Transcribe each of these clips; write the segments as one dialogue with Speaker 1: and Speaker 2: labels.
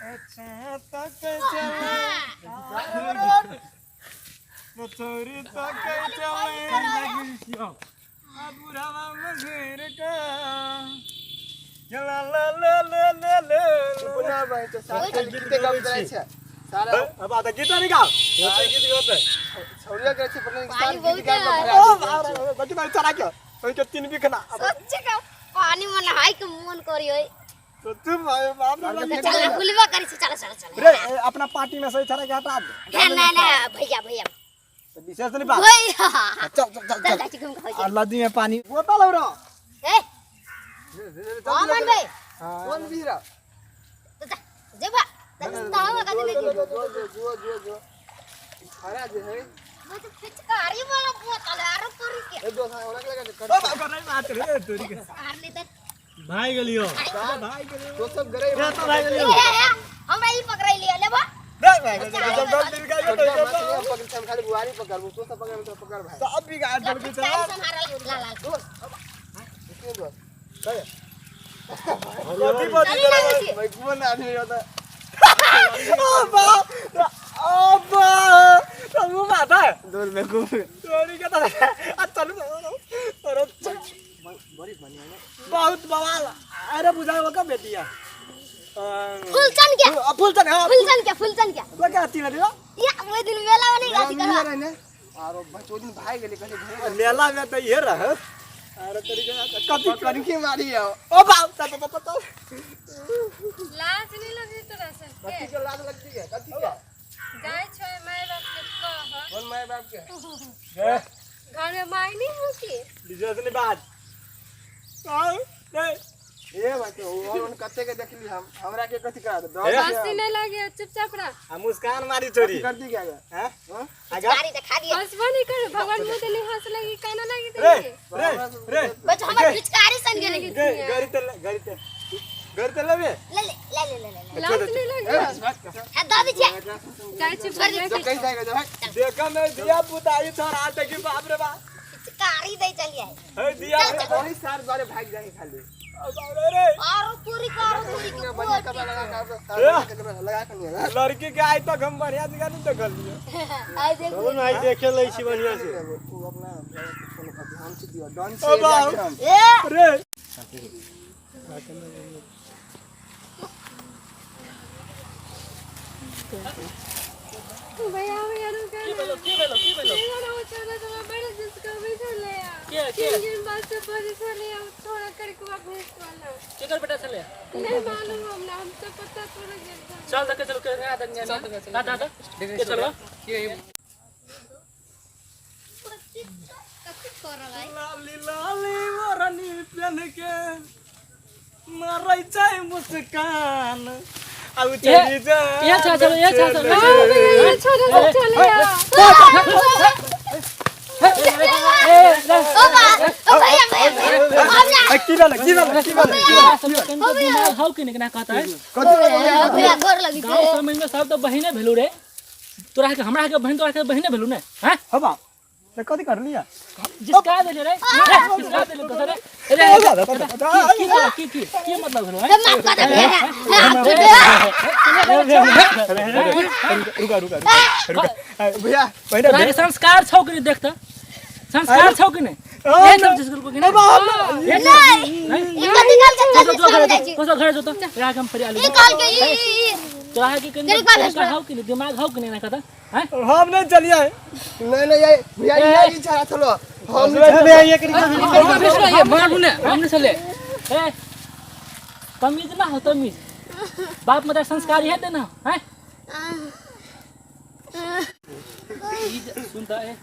Speaker 1: अच्छा तक चले छोरी तक चले आ बुढ़ावा मघेर का ला ला ला ला ला ला।
Speaker 2: पुनः भाई तो साथ गीते गाबै जाइ छै सारा।
Speaker 1: अब आता गीत नहीं गाओ, गीत गाते
Speaker 2: छौरिया करै छै पटना
Speaker 3: पानी
Speaker 2: सारा गीत
Speaker 3: बहुत
Speaker 2: गाबै
Speaker 3: है।
Speaker 2: भरा
Speaker 1: ओ
Speaker 2: दै छै।
Speaker 1: बाकी बार चला के ओइ के तीन बिखना।
Speaker 3: सोचे का पानी में नहाय के मन करी होय।
Speaker 1: तो तुम भाई बाप रे बाप।
Speaker 3: चल गुलबा करी छी, चल चल चल
Speaker 1: रे ए, अपना पार्टी में सही चला के हटा दे।
Speaker 3: ना ना ना भैया भैया।
Speaker 1: तो विशेष नहीं बात।
Speaker 3: भैया।
Speaker 1: चल चल चल
Speaker 3: चल
Speaker 1: चल।
Speaker 3: जाइ छी घूम के
Speaker 1: और नदी में पानी बोतल हो रहा।
Speaker 3: ए अमन भाई।
Speaker 2: कोन बीरा?
Speaker 3: तो जा जेबा तब का दे।
Speaker 2: जो जो जो जो जो हरा जे है।
Speaker 3: वो तो पिचकारी वाला बोतल है आरो पूरी के
Speaker 2: ए दोस्त ओरा के लगा
Speaker 1: ओ बाप रे बात रे तोरी के
Speaker 3: आर ले त
Speaker 4: भाई गेलियो।
Speaker 1: भाई के
Speaker 2: तो सब गरे
Speaker 1: ये तो भाई
Speaker 3: ए ए हमरा ई पकड़ाई लिया लेबा।
Speaker 1: नहीं भाई जब जब दिन का ये तो
Speaker 2: हम पकड़ हम खाली बुआरी पकड़बू, तो सब पकड़ तो पकड़ भाई।
Speaker 1: सब भी गाड़
Speaker 3: ला
Speaker 1: के
Speaker 3: पिचकारी संहारल ला ला।
Speaker 2: दोस्त इसमें दोस्त कहे
Speaker 1: कथी बोली
Speaker 3: चली ना छी।
Speaker 2: भाई कौन आदमी होता?
Speaker 1: ओ बा ओ बा तू माता है
Speaker 2: दूर में घूम
Speaker 1: तोरी के तो आ चलू अरे चल।
Speaker 2: बड़ी बढ़िया है।
Speaker 1: बहुत बवाल अरे बुझाए वो का बेटिया
Speaker 3: फुलचन के।
Speaker 1: फुलचन हां।
Speaker 3: फुलचन के फुलचन के
Speaker 1: वो क्या आती है रे?
Speaker 3: या वो दिन मेला में नहीं गाती करवा।
Speaker 2: रहे ने आरो बचो दिन भाई गेले कहे घरे।
Speaker 1: मेला में तो ये रह अरे तोरी के कथी
Speaker 2: पकड़ के मारी आओ।
Speaker 1: ओ बाप ता ता ता ता।
Speaker 5: लाज नहीं लगी तोरा सबके?
Speaker 2: कथी के लाज लगती है? कथी के
Speaker 5: जाइ छै my बाप के कह।
Speaker 2: कौन my बाप के?
Speaker 5: घर में माय नहीं हो की?
Speaker 1: विशेष नहीं बात आओ नहीं।
Speaker 2: ए भाई तो और उन कते के देखली हम हमरा के कथी करा दे?
Speaker 5: हंसी नहीं लगी, चुपचाप रह।
Speaker 1: आ मुस्कान मारी छोरी
Speaker 2: कर दी क्या?
Speaker 1: हैं
Speaker 2: हां
Speaker 1: आगा
Speaker 3: पिचकारी दिखा दिए।
Speaker 5: हंसबो नहीं कर भगवान मुंह देली हंस लगी काना लगी
Speaker 1: रे
Speaker 5: देली।
Speaker 1: रे रे
Speaker 3: बस हमर पिचकारी सन गेले।
Speaker 1: गे गरी ते गरी ते गरी ते लेबे।
Speaker 3: ले ले ले ले ले ले।
Speaker 5: लाज नहीं लगी।
Speaker 3: आ दो दी छे।
Speaker 5: जाइ छी भैया
Speaker 2: तो
Speaker 5: के।
Speaker 2: कैसे जाएगा जो भाई?
Speaker 1: देखा मैं दिया पुता ई छोरा आज देखी बाप रे बाप।
Speaker 3: पिचकारी दे चलिए।
Speaker 1: हे दिया
Speaker 2: वही सार द्वारे भाग जाए खाली।
Speaker 1: बाप रे।
Speaker 3: आरो पूरी का आरो पूरी के
Speaker 2: बढ़िया कपड़ा लगा के लगा के नहीं
Speaker 1: लड़की के आई तक हम बढ़िया जगह नहीं देखल लियो।
Speaker 3: आई देखो।
Speaker 4: चलू ना, आई देखे लै छी बढ़िया से।
Speaker 2: तू अपना ध्यान से दियो डन
Speaker 1: ओ
Speaker 2: से
Speaker 1: बाप।
Speaker 2: जाके हम
Speaker 3: ए
Speaker 1: रे
Speaker 5: भैया भैया रुक
Speaker 4: की भेलो की भेलो की भेलो?
Speaker 5: ना वो छोरा तो बड़े जिसको भी चले आ।
Speaker 4: के?
Speaker 5: तीन दिन बाद से बड़े चले आ थोड़ा करके वापस वाला।
Speaker 4: केकर बेटा छले?
Speaker 5: नहीं मालूम हमरा, हम तो पता थोड़ा गेल।
Speaker 4: चल देखे चल के आ देख चल दादा के चलो।
Speaker 3: कथी कर रहा है?
Speaker 1: लाली लाली वरनी पहन के मारै छै मुस्कान आउ चली जा।
Speaker 4: ये छा चलो ये छा चलो।
Speaker 5: भैया छोरा सब चले आ।
Speaker 3: ओ बा ओ भैया भैया भैया।
Speaker 1: की भेल की भेल की भेल?
Speaker 4: दिमाग हौ कि नहीं ना कहता है।
Speaker 3: भैया गोर लगी।
Speaker 4: गांव समाज में सब तो बहिने भेलू रे, तोरा के हमरा के बहिन तोरा के बहिने भेलू ने हैं?
Speaker 1: हो बाप ते कथी कर लिया?
Speaker 4: जिसका देले रे, जिसका देले तो रे। अरे की की की की मतलब भेलू है?
Speaker 3: माफ कर दे भैया।
Speaker 1: रुका रुका रुका
Speaker 2: भैया।
Speaker 1: पहिने
Speaker 4: तोरा के संस्कार छौ कि नहीं देखता? संस्कार छौ कि नहीं? ये सब जिसको कि नहीं?
Speaker 3: नहीं ई कथी काल के
Speaker 4: तो
Speaker 3: चल
Speaker 4: जो घर
Speaker 3: जाइ छी।
Speaker 4: तो घर जो तो तोरा के हम फरियाली।
Speaker 3: ई काल के ई ई
Speaker 4: तोरा के कनी
Speaker 3: तेरी बात
Speaker 4: हौ कि नहीं दिमाग हौ कि नहीं ना कहता हैं?
Speaker 1: हम नहीं चलिए।
Speaker 2: नहीं नहीं ये भैया ये ई छाड़ा चलो हम
Speaker 1: ये करी।
Speaker 4: हमने चले ए तमीज ना हो तमीज, बाप मता संस्कार है देना हैं? ई सुन त ए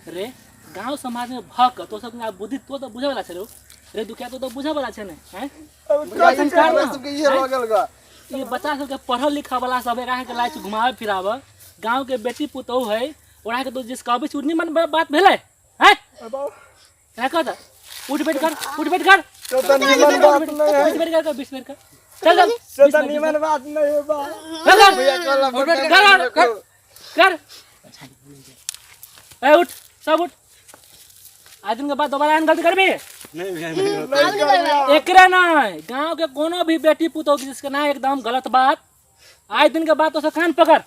Speaker 4: रे गांव समाज में भक तो सब ना बुद्धि तो तो बुझे वाला छै रे दुखिया तो तो बुझे वाला छै ने हैं?
Speaker 2: संस्कार ना सबके ये हो गेल ग।
Speaker 4: ये बच्चा सबके पढ़ल लिखा वाला सब एकरा के लाइ घुमावे फिरावे, गांव के बेटी पुतोह है ओकरा के तो जिस कहबै छै निमन बात भेलै हैं? एकरा कह त उठ बैठ कर, उठ बैठ कर,
Speaker 1: तो तो निमन बात नहीं है।
Speaker 4: उठ बैठ कर, 20 बेर कर, चल चल।
Speaker 1: से तो निमन बात नहीं है बा।
Speaker 4: कर
Speaker 2: भैया कल
Speaker 4: कर कर कर ए उठ सब उठ। आज दिन के बाद दोबारा एहन गलती करबी?
Speaker 1: नहीं भैया नहीं।
Speaker 4: एकरे नहीं, गांव के कोनो भी बेटी पुतोह जिसके ना एकदम गलत बात आइ दिन के बाद तो कान पकड़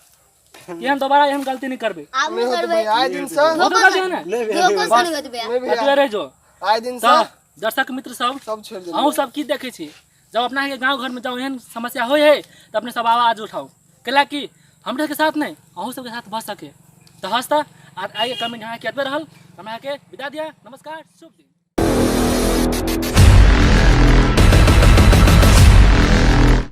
Speaker 4: कि हम दोबारा एहन गलती नहीं करबे।
Speaker 3: आब
Speaker 2: नहीं
Speaker 3: नहीं
Speaker 2: होते
Speaker 3: करबै।
Speaker 2: भैया, आए दिन से
Speaker 4: बहुत गलती है ना।
Speaker 1: नहीं भैया।
Speaker 3: धोखो से नहीं होत भैया।
Speaker 2: नहीं भैया।
Speaker 4: अतबे रह जो।
Speaker 2: आए दिन से
Speaker 4: तऽ दर्शक मित्र सब
Speaker 2: सब छोड़ दे।
Speaker 4: अहूँ सब की देखै छी, जब अपना के गाँव घर में जाओ एहन समस्या होइ है तऽ अपने सब आवाज उठाओ, कैला कि हमरे के साथ नहीं अहूँ सबके साथ भऽ सके। तऽ हंसता आर आइके कमेंट अहाँके एतबे रहल, हमरा के विदा दिया। नमस्कार, शुभ दिन।